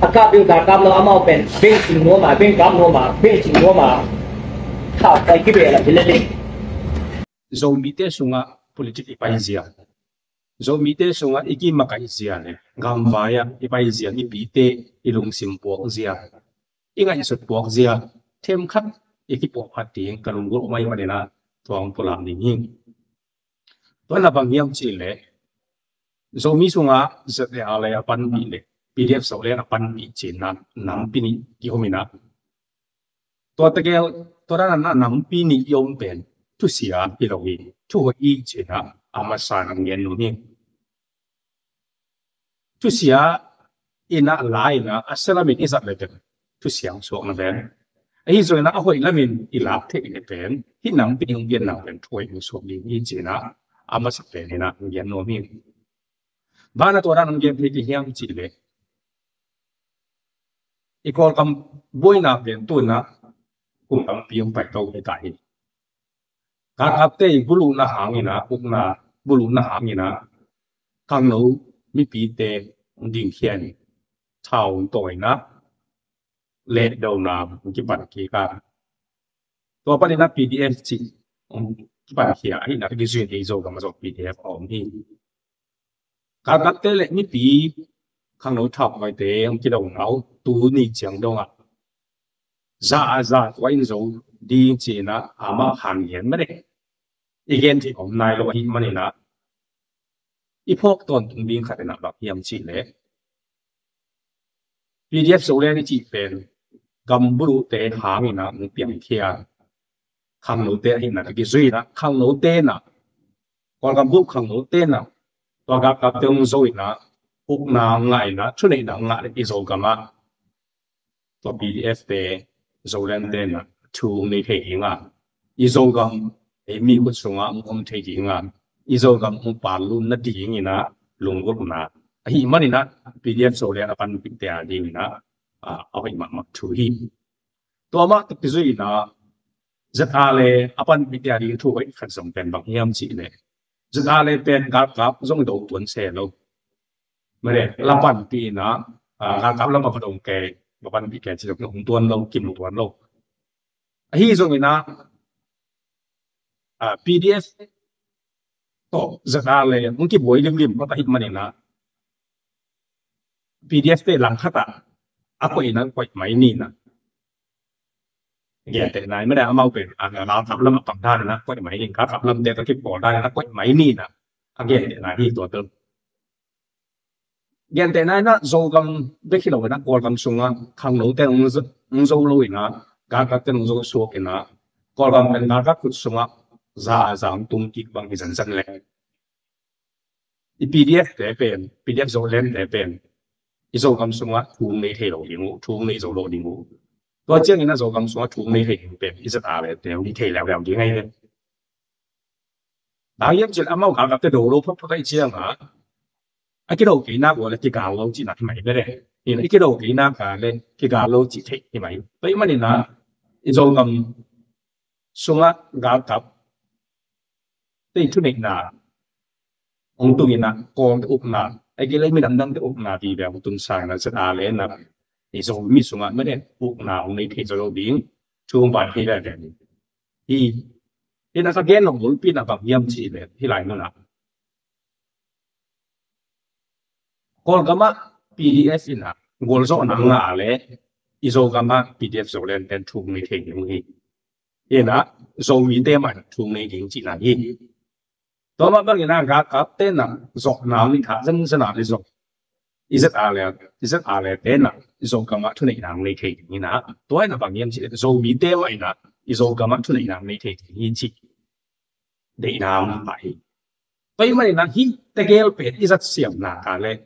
A kap diu ga kap lo amau pen beng cing nuam a, beng kap nuam a, beng cing nuam a. Thau toi kibe lak hi le li. Zomite sungah politik i paizia, Zomite sungah i kimakaihzia le gamvai-ah i paizia, i pite i lungsim puakzia, i ngaihsut puakzia themkhat i kipuahphat ding ka lunggulh mai maninah tuang pulang ding hi. Tuan a bang hiam cihleh Zomi sungah Z A R le a panpih le P D F Zoland a panpih cinah nampi nih kihominah tua tegel tua dan a nampi nih i om pen thusia hi lo hi, thuhoih i cinah a masa nang gen nuam hi. Thusia inah la inah a sia lamin i zat le pen thusia suak na ven. Ahi zongin a hoih lamin i lak theih le pen hih nampi nih hong gen nang pen thuhoih suak ding hi cinah a masa pen inah gen nuam hi. Bana tua dan hong gen thei ti hiam cihleh i Kawlgam buaina pen tunah kum tampi hong pai to hi ta hi. Galkapte i buluhna hanginah, ukna buluhna hanginah khangno mipite dingkhia in thau tawina lehdona kipan kik a, tua paninah P D F cih kipan khia ahina ka kizui hi. Zogam a zong P D F a om hi. Galkapte le mipi khangno thau kawite hong kidona uh tuni ciang dongah za a za tua in zo ding cinah amah hang hian mah deh. i gen theih om nai lo ahih manin ah, i phawk tawntung ding khat in ah bang hiam cih leh, P D F Zoland i cih pen gambuluhte hangin ah hong piangkhia khangnote ahihna ka kizui in ah, khangnote in ah, Kawlgam buluh khangnote in ah tua galkapte hong zo in ah, ukna hong ngah in ah, thuneihna hong ngah leh i Zogam ah tua P D F te, Zolandte in ah thu hong nei thei ding a, i Zogam, ei mi khut sungah hong om thei ding a, i Zogam hong pal lut nading in ah lunggulhna ahih manin ah, P D F Zoland a panpihte a ding in ah, a, a hoih mahmah thu hi. Tua mah tawh kizui in ah, Z R A a panpihte a ding thu hoih khat zong pen bang hiam cih leh, Z R A pen galkap zong do tuan se lo. Mah leh, la panpih in ah, a, galkap lam a va dong kei, va panpih kei cih zong hong tuan lo, kimu tuan lo. Ahi zongin ah, a, P D F tawh Z R A hong kibuai limlim mah ahih manin ah, P D F te langkhat ah a koih in ah koih mai ni in ah, gentehna hi mah leh, amau pen, a, galkap lam a pang dan in ah koih mai ni, galkap lamte tawh kipawl dan in ah koih mai ni in ah, a gentehna hi. Tua pen gentehna in ah Zogam bek hi lo in ah, Kawlgam sungah khangnote hong zo, hong zo lo in ah, galkapte hong zo suak in ah, Kawlgam pen galkap khut sungah za a za hong tung kik bang hi zenzen leh, i P D F te pen, P D F Zolandte pen i Zogam sungah thu hong nei thei lo ding uh, thu hong nei zo lo ding uh. Tua ciangin ah Zogam sungah thu hong nei thei ding pen i Z R A te hong hi thei leuleu ding ahi ve. Bang hiam cih leh amau galkapte do lo photphot ahih ciangin ah, a kido kei nak uh leh kigal lo cihna hi mai ve leh. In ah, i kido kei nak uh leh kigal lo cih theih hi mai. Tua ahih manin ah, i Zogam sungah galkap te in thuneihna hong tung in ah, Kawlte ukna, a gei leh minam dangte ukna vive hong tun sang in ah, Z R A in ah i Zomi sungah mah leh ukna hong nei thei zo lo ding thu hong pan thei leh hi. In ah, ka gen nop bulpi in ah bang hiam cih leh, hih lai mun ah Kawlgam ah P D F in ah gualzawhna ngah leh, i Zogam ah P D F Zolandte in thu hong nei thei ding uh hi. In ah, Zomite mah in ah thu hong nei ding cihna hi. Tua mah bangin ah galkapte in ah zawhna hong nei thei zenzen a leh zong, i Z R A, i Z R A te in ah Zogam ah thuneihna hong nei thei ding in ah, tua in ah bang hiam cih leh, Zomite mah in ah i Zogam ah thuneihna hong nei thei ding hi cih deihna hong nei hi. Tua ahih manin ah hih tegel pen i zat siam nak uh leh,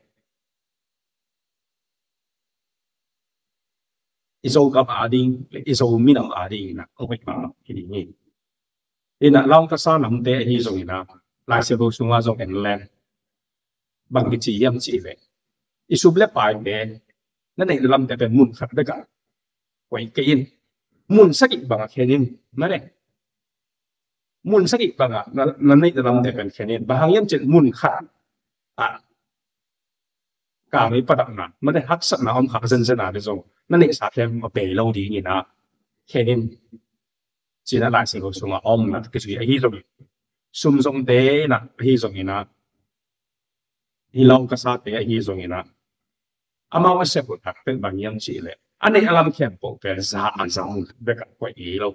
i Zogam a ding, i Zo minam a ding in ah a hoih mahmah hi ding hi. In ah, Laukasa namte ahi zongin ah, Lai Siangtho sungah zong en leng, bang kici hiam cih leh, i sum leh paite, na neih lamte pen mun khat bek ah koih kei in, mun sagih bang ah khen in, mah leh, mun sagih bang ah na, na neih lamte pen khen in. Bang hang hiam cih leh mun khat ah kang i padakna, mah leh, haksatna om kha zenzen a leh zong, na neihsa khempeuh bei lo ding in ah khen in, ci-in ah Lai Siangtho sungah om in ah kizui ahi zongin, sum zongte in ah ahi zongin ah, hih Laukasate ahi zongin ah, amau a sep uh taktak bang hiam cih leh, a neih a lam khempeuh pen za a za bek ah koih ngei lo.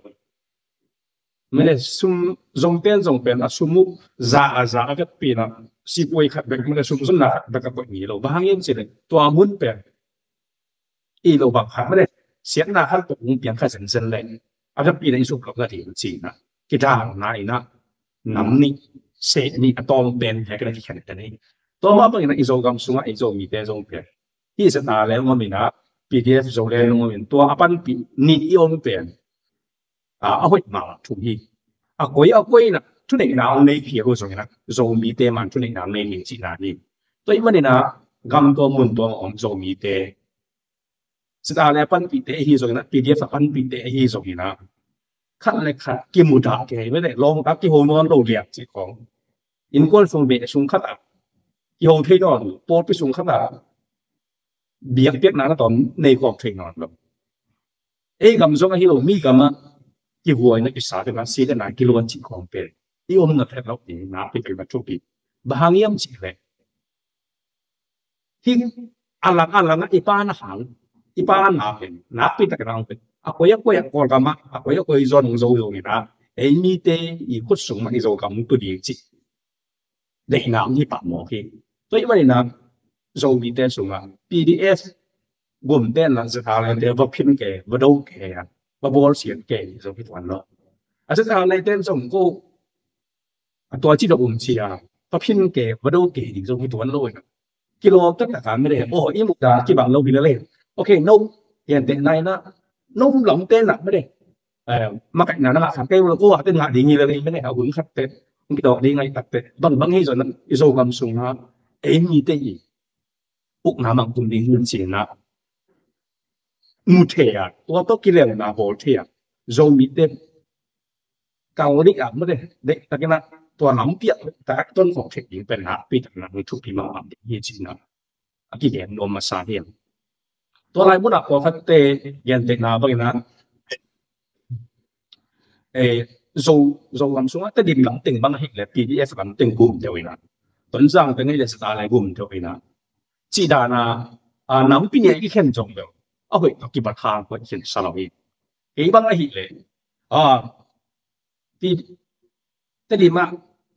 Mah leh, sum zongte in zong pen a sum uh za a za, a vekpi in ah sipuai khat bek, mah leh, sum zonna khat bek ah koih ngei lo. Bang hang hiam cih leh, tua mun pen ei lo bang khat, mah leh, siatna khat tawh hong piang kha zenzen leh, a vekpi in ah i sum lo nading ci-in ah, kidalna in ah, nam nih, seh nih a tawm pen hi, a kikhen pen hi. Tua mah bangin ah i Zogam sungah i Zomite zong pen, hih ZRA le hong om in ah, P D F Zoland hong om in, tua a panpih nih i om pen, a, a hoih mahmah thu hi. A koi a koi in ah thuneihna hong nei kei uh zongin ah, Zomite mah in thuneihna hong nei ding cihna hi. Tua ahih manin ah, gam tuam mun tuam a om Zomite, ZRA le a panpihte ahi zongin ah, P D F a panpihte ahi zongin ah, khat le khat kimudah kei, mah leh, lawngta kiho nawn lo liang cih khawng, innkuan sung, beh sung khat ah kiho thei nawn lo, pawlpi sung khat ah biakpiakna na tawm nei khawm thei nawn lo. Ei gam zong ahi lo, mi gam ah kihuai na kisa, tua na si le na kiluan cih khawng pen i omna phet loh ding nakpi takin a thupi. Bang hang hiam cih leh, hih a lang a lang ah i pan a hang, i pan a pen nakpi takin a hang pen, a koi a koi ah, Kawlgam ah a koi a koi zawn hong zo zongin ah, ei mite i khut sung mah i Zogam tu ding cih deihna om hi pah mawk hi. Tua ahih manin ah Zomite sungah P D F gumte in ah ZRA-te va phin kei, va do kei a, va bawlsiat kei ding zong hi tuan lo. A ZRA-te in zong ko a tua ci dok um ci a, va phin kei, va do kei ding zong hi tuan lo in ah, kilawm taktak a mede, aw, i muhdan kibang lo hi lel e. Ok, no, gentehna in ah, no lamte in ah mede, makaihna na ngah kha kei uh lo, aw, a te ngah ding hi lel e mede, a hun khat te, kidawk ding a hi tak te, bangbang hi zong in ah i Zogam sungah ei mite i ukna mang tum ding hi ci in ah mu thei a, tua tawh kilelna bawl thei a, Zomite kal nih ah mede, deihtakin ah tua lampi ah tak ton khawk theih ding pen nakpi tak in ah thupi mahmah ding hi ci in ah a kigen nuam masa hi. Tua lai munah pawlkhatte gentehna bangin ah, eh, Zo, Zogam sungah Tedim lam teng bang ahih leh P D F lam teng gum deuh in ah, Tonzang teng ahih leh ZRA gum deuh in ah, cih dan a, a, nampi nih a i khen zong deuh a hoih tawh kibat hang hoih khin sa lo hi. Kei bang ahih leh, a, P-, Tedim ah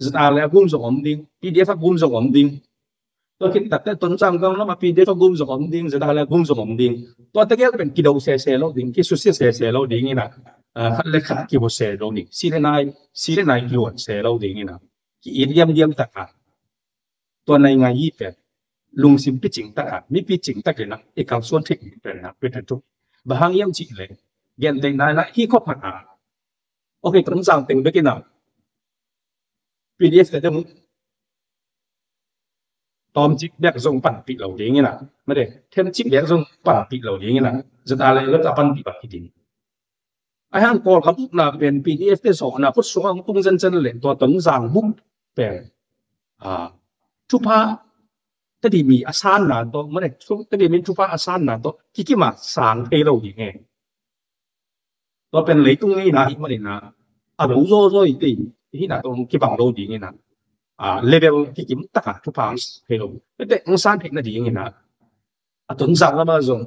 ZRA gum zong om ding, P D F gum zong om ding. Tua khit tak teh Tonzang gam lam ah P D F gum zong om ding, ZRA gum zong om ding. Tua tegel pen kido sese lo ding, kisusia sese lo ding in ah, a, khat le khat kibawl se lo ding. Si le nai, si le nai kiluan se lo ding in ah, ki-it liamliam tak a, tua nai ngai hi pen lungsim picing tak a, mi picing tak in ah i kalsuan theih pen nakpi tak thu. Bang hang hiam cih leh, gentehna in ah hih khua phat ah, ok, Tonzang teng bek in ah P D F te deuh tawmcik bek zong panpih lo ding in ah, mede, themcik bek zong panpih lo ding in ah, ZRA le a panpih bang hi ding. Ahi hang Kawlgam ukna pen P D F te zawhna khut sungah hong tung zenzen leh tua Tonzang buk pen, a, thupha Tedim i a sanna tawh, mede, thu-, Tedim in thupha a sanna tawh kikim a sang thei lo ding e. Tua pen leitung ngeina ahih manin ah, a lo zawzaw i te i hihna tawh kibang lo ding in ah, a, level kikim tak a thupha hong sang thei lo. Tua teh hong san theih nading in ah, a Tonzang lam ah zong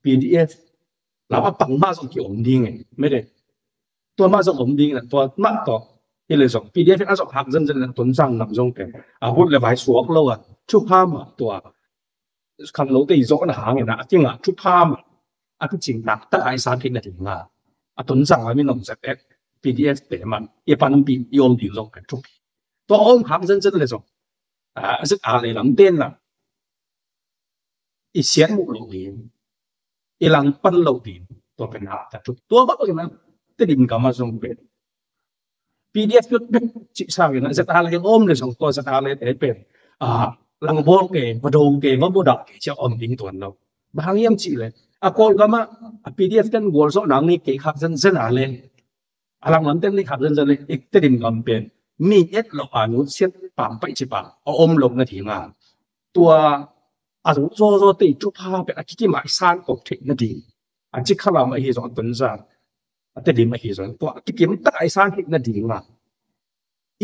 P D F lam ah pang mah zong ki-om ding e, mede. Tua mah zong om ding in ah, tua mah tawh hi leh zong P D F in a zong hak zenzen in ah Tonzang lam zong pen a, but le vai suak lo a, thupha mah tua khangnote i zawhna hangin ah a kingah thupha mah a kicing taktak a i san theih nading a, a Tonzang lam in om zet ek, P D F te mah i panpih i om ding zong pen thupi. Tua a om hak zenzen leh zong, a, ZRA le lamte in ah i siat muh loh ding, i langpan loh ding, tua pen hak tak thu. Tua mah bangin ah Tedim gam ah zong pen P D F bek cih sangin ah ZRA le om leh zong tua ZRA le te pen, a, langbawl kei, va do kei, va mudah kei ci a om ding tuan lo. Bang hang hiam cih leh, a, Kawlgam ah, a, P D F ten gualzawhna ngei kei khak zenzen a leh, a langlam ten ngei khak zenzen leh, i Tedim gam pen mi et loh a nusiat pampai ci pa a om lo nading a, tua a zawzaw zawte i thupha pen a kikim a i san kop theih nading, a Cikha lam ahi zong, a Tonzang, a Tedim ahi zong, tua a kikim tak a i san theih nading a,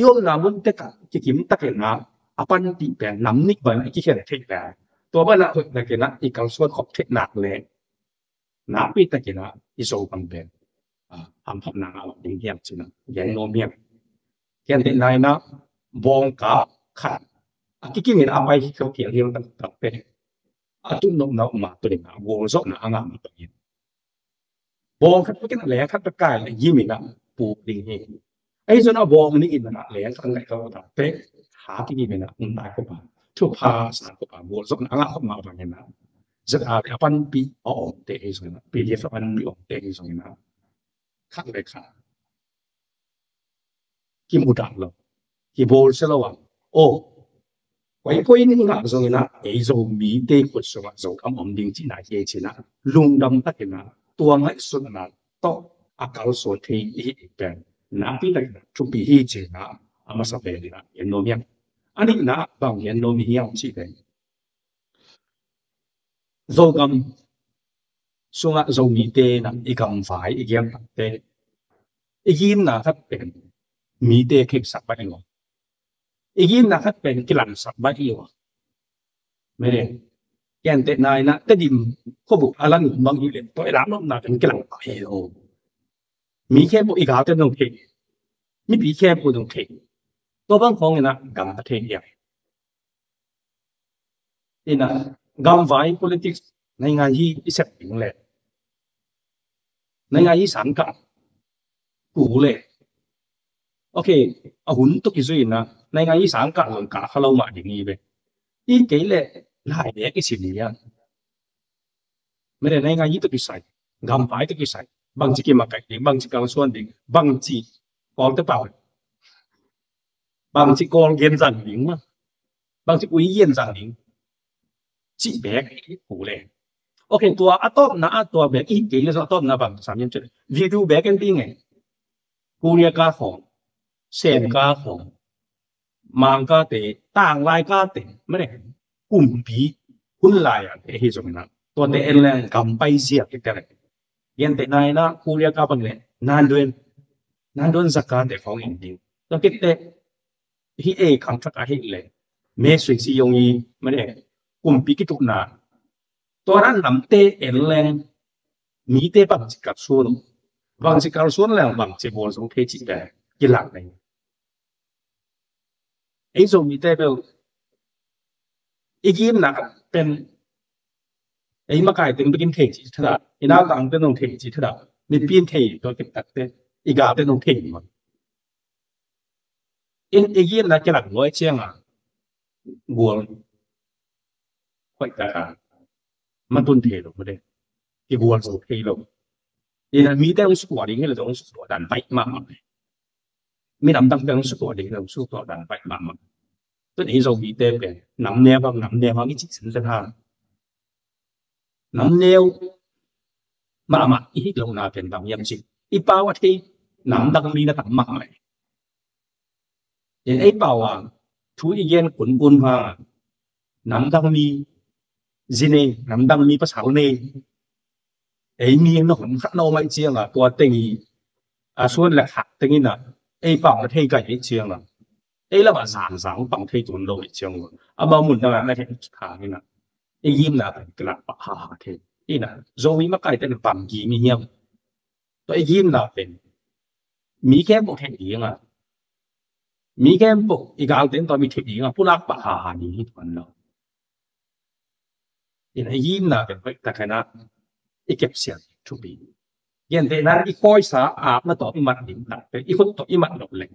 i omna mun tek ah kikim takin ah a panpih pen nam nih bang a kikhen theih pen, tua bang ah hoih takin ah i kalsuan khop theih nak leh, nakpi takin ah i Zogam pen, a, hamphatna ngah ding hiam ci in ah gen nuam hiam. Gentehna in ah bawngkap khat a kikim in a pai hi kho khial hial taktak teh, a tuh nopna uh mah tawh in ah gualzawhna a ngah mah tawh in, bawng khat pek in ah leng khat pek kai leh gim in ah puk ding hi. Ahi zongin ah bawng nih in ah leng khat ngaih kha uh tak teh, ha kigim in ah um nai khop a, thupha san khop a, gualzawhna a ngah khop mah bangin ah, ZRA le a panpih a omte ahi zongin ah, P D F a panpih a omte ahi zongin ah, khat le khat kimudah lo, kibawlsia lo a, aw, koi koi in i ngah zongin ah ei Zomite khut sungah Zogam om ding cihna hi ei ci in ah, lungdam takin ah tua ngaihsutna tawh a kalsuan thei i hih pen nakpi takin ah thupi hi ci in ah, a masa pen in ah gen nuam hiam. A nihna ah bang gen nuam hiam cih leh, Zogam sungah Zomite in ah i gamvai i giam tak teh, i gimna khat pen mite kheksak baih lo, i gimna khat pen kilangsak baih lo. Mede, gentehna in ah Tedim khuabuk a la nuam bang hi leh, tua i la nopna pen kilang baih lo. Mi khempeuh i galte in zong thei, Mipi khempeuh in hong thei. Tua bang khawng in ah gam a thei hiam? In ah gamvai politics, naingngai hi i sep ding leh, naingngai hi sang kah kul leh, okay, a hun tawh kizui in ah naingngai hi sang kah zong kah kha lo mah ding hi ve. Hi kei leh lai beek i sim hi a. Mede naingngai hi tawh kisai, gamvai tawh kisai, bangci kimakaih ding, bangci kalsuan ding, bangci Kawlte pau, bangci Kawl gen zang ding mah, bangci ui gen zang ding, cih beek hi kul leh. Okay, tua a tawpna ah tua beek hi kei leh zong a tawpna bang sam hiam cih leh video beek en ding e. Korea ka khawng, Sen ka khawng, Mang kate, tanglai kate, mede kumpi hun lai-a te hi zong in ah, tuate en leng gam pai zia kite leh. Gentehna in ah Korea ka bang leh Nanduan, Nanduan za kate khawng en ding. Tua kite hi e, khangthak ahih leh Mae Sui Sing Yong i, mede kumpi kituhna, tua dan namte en leng mite bangci kalsuan, bangci kalsuan leng bangci gual zong thei cih te kilak nei. Ei Zomite bel i gimna pen ei makaite in bekin thei cih thadah, i nautangte in hong thei cih thadah, mipi in thei tua kiptakte, i galte in hong thei mah. In i gimna kilang luai ciangin gual hoih taka matun thei lo mede, kigual zo thei lo. In ah mite hong sutuah ding hi leh hong sutuah dan baih mahmah. Minam dangte hong sutuah ding hi leh hong sutuah dan baih mahmah. Tun ei Zomite pen nam neu hang, nam neu hang i cih sensen hang, nam neu mahmah i hih lohna pen bang hiam cih leh i pau a thei namdang mi na tam mahmah. In ei pau a thu i gen kunkun hang namdang mi zi nei, namdang mi pasal nei, ei mi na hon khat na om ahih ciangin tua teng i a suan leh hak teng in ah ei pau na thei kei ahih ciangin, ei lamah zangzang pang thei tuan lo ahih ciangin, amau mun dang ah na thei kha in ah i gimna pen kilak pah haha thei. In ah Zomi makaite in bang gim i hiam? Tua i gimna pen mi khempeuh thei ding a, mi khempeuh i galte in tua mi thei ding a pulak pah haha ding hi tuan lo. In ah i gimna pen hoih tak in ah i kepsiat thupi. Gentehna in i khuaisa akna tawh i mat ding tak pen i khut tawh i mat loh leh,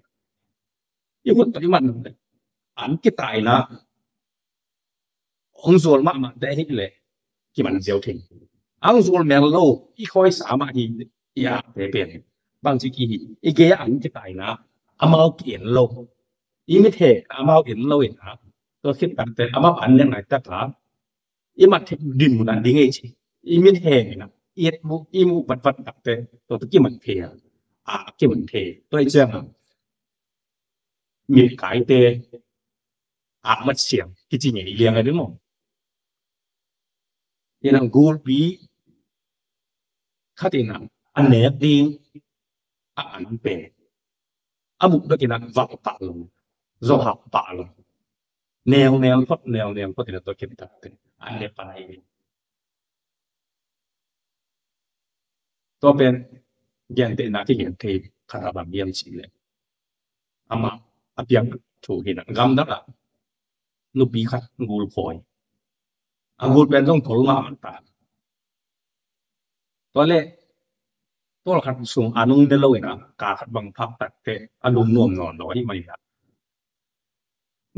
i khut tawh i mat loh leh an kitaina hong zual mahmah te ahih leh kiman ziau thei. Hong zual mel lo, i khuaisa mah hi, i akte pen bangci kihi, i gei ah an kitaina, amau ki-en lo, i mit he amau en lo in ah, tua khit takte amau an nek nai tak a i mat theih dinmun ah ding ei ci, i mit he in ah i et mu, i muh vatvat takte tua kiman thei a, a kiman thei. Tua i ciang a mit kaite akmat siam kici ngei liang a ding maw? In ah gulpi khat in ah a nek ding a an pen a muh bek in ah vak pah lo, zawhak pah lo, neu neu phot, neu neu phot in ah tua khit takte an nek pan ahi. Tua pen gentehna kigen thei khat a bang hiam cih leh, amah a piang thu hi in ah, gamdang ah nupi khat gul khawi, a gul pen zong tol mahmah ta. Tua leh tawlkhat sung an hong ne lo in ah, ka khat bang phak takte a lungnuam nawn lo ahih manin ah,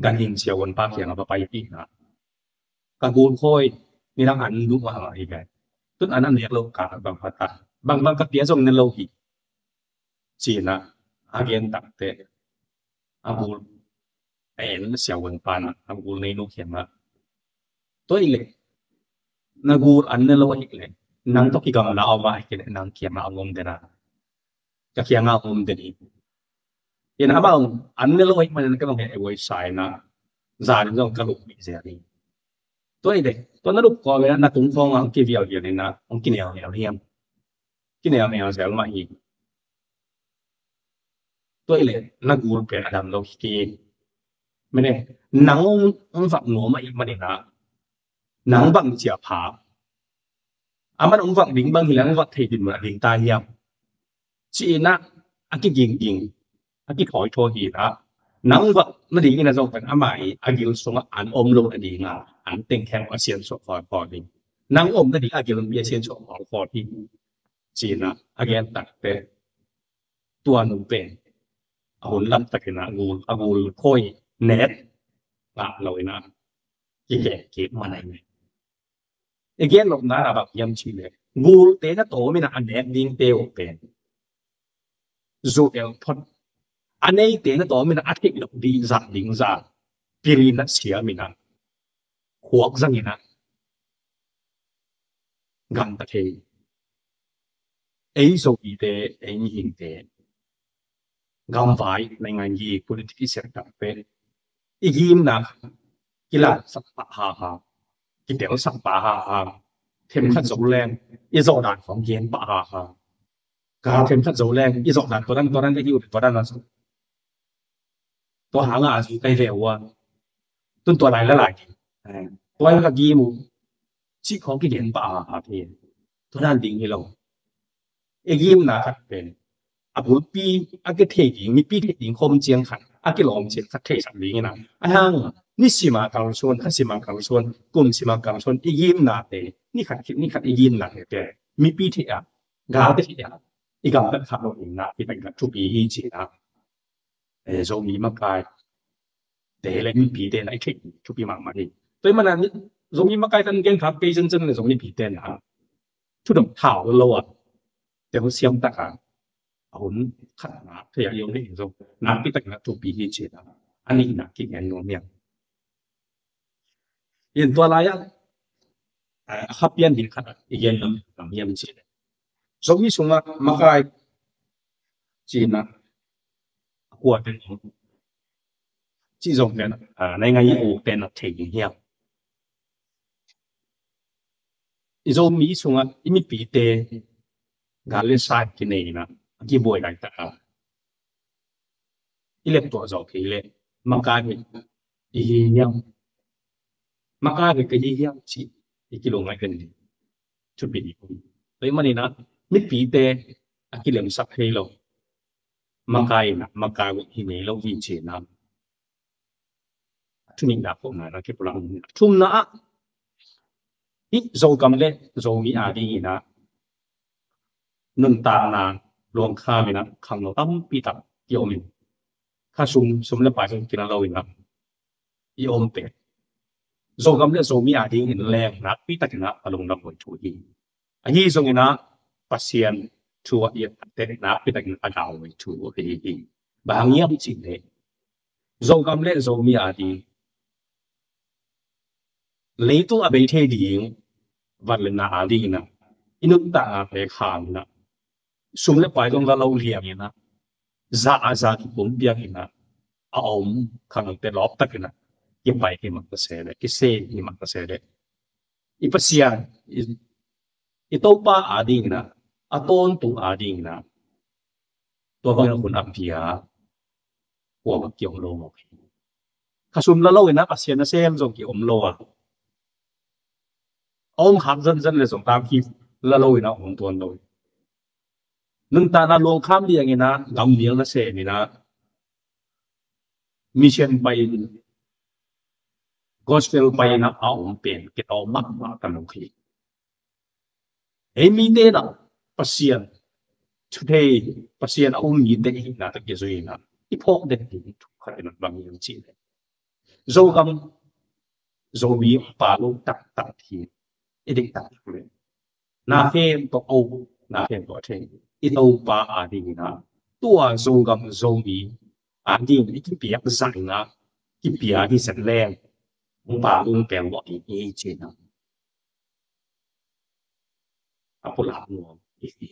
ganhing siavuanpa kiangah va paipih in ah, ka gul khawi, nidang an duh mahmah hi ve. Tun an a nek lo, ka khat bang pha ta, bang bang ka pia zong ne lo hi, ci in ah a gen takte a gul a en siavuanpa in ah a gul neinu kiangah, tua ahih leh na gul an ne lo ahih leh nang tawh kigamla om ahih leh nang kiangah hong om den a, ka kiangah hong om den hi. In ah amah an ne lo ahih manin ka zong he e voi sa in ah, zan in zong ka lup mih zel hi. Tua ahih leh tua na lup kawm in ah na tung khawng ah hong kivialvial in ah hong kineuneu hiam? Kineuneu zel mah hi. Tua ahih leh na gul pen a dam lo hi kei. Mene, nang hong, hong vak nuam ahih manin ah, nang bang ci a pha, aman hong vak ding bang hi leh hong vak thei dinmun ah ding ta hiam, ci in ah a kigingging a kithawithawi hi na. Nang vak nadingin a zong pen amah i a gil sungah an om lo nadinga an tengkheng a siansuah khawlkhawl ding. Nang om nading a gil mi a siansuah khawlkhawl hi. Cina a gen takte tua nu pen a hun lamtakin a gul, a gul khoi net ngah lo ina kikek kik man ahi. I gen lawmna a bang hiam cih leh gulte na tawm ina a nek dingte uh pen zu el phot, a neite na tawm ina a theih loh ding zah ding zah pil ina siam ina khuak zang ina gamta thei. Ei Zomite, ei mihingte gamvai naingan gi politik i siat takte i gimna kilatsak pah haha, kitelsak pah haha, themkhat zo leng i zawhdan khawng gen pah haha. Ka themkhat zo leng i zawhdan tua dan tua dan ka hi uh tua dan a zo. Tua hanga a zu kai ve ua tun tua lai la lai tua ka gim uh cih khawng kigen pah haha thei. Tua dan ding hi lo. I gimna khat pen a bulpi a kithei ding, mipi thei ding khawm ciang khat, a kilawm ciang khat theisak ding ina a hang nisima kalsuan, khasima kalsuan, kumsima kalsuan i gimnate, ni khat khit ni khat i gimnate pen mipi thei a, galte thei a i gamtat khat lo ding na i takna thupi hi cina. Eh, Zomi makaite le mipite na i theih thupi mahmah hi. Tua i mana ni Zomi makai kan gen khat kei zenzen le Zomi mipite na thudok thau lo a tel siam taka a hun khat na thei a i om ni zong nakpi takin a thupi hi cina a nihna kigen nuam hiam. In tua lai-ah a khapian ding khat i gen lam lam hiam cih leh Zomi sungah makai cina a kuate cih zong pen naingan i ukte na thei ding hiam. I Zomi sungah i mipite gal le sai kinei ina a kibuai laitak a i leptuah zawh kei leh makai hi i hi hiam, makai hi ka hi hiam cih i kilungngaih pen ding thupi hi. Tua i manina mipite a kilemsak thei lo makai ina makai hi ngei lo hi cina. A thunihna khawmna na kipulak. Thumna ah i Zogam le Zomi a dingina nuntakna luangkham ina khangno tampi tak i om in khasum, sum le pai zong kila lo ina i om pen Zogam le Zomi a dingin leng nakpi takin a lungdam huai thu hi. Ahi zongin a Pasian thu a i et takte nakpi takin a gau huai thu hi hi. Bang hang hiam cih leh Zogam le Zomi a ding leitung a bei thei ding van le na a dingin a i nuntakna te kham ina sum le pai zong la lo liang ina za a za kipum piak ina a om khangnote lawp takin a kipai hi mak ta se le, kisem hi mak ta se le i Pasian i, i Topa a dingin a, a tawntung a dingin a tua bangin a hun a pia kua bang ki om lo mawk hi. Khasum la lo ina Pasian a sem zong ki om lo a, a om khak zenzen le zong tangki la lo ina om tuan lo. Nuntakna luangkham liang ina gammial na sem ina mission pai in gospel pai ina a om pen kitawm mahmah ta lo hi. Ei mite na Pasian thu thei, Pasian a um mite ihihna tawh kizui ina i phawk den ding thu khat ina bang hiam cih leh Zogam Zomi pa lo taktak hi i deih taktak le na khem tawh o, na khem tawh a thei i Topa a dingin a tua Zogam Zomi a dingin i kipiak zah ina kipia hi zet leng pa lo pen lo ding hi cina a pulak nuam hi.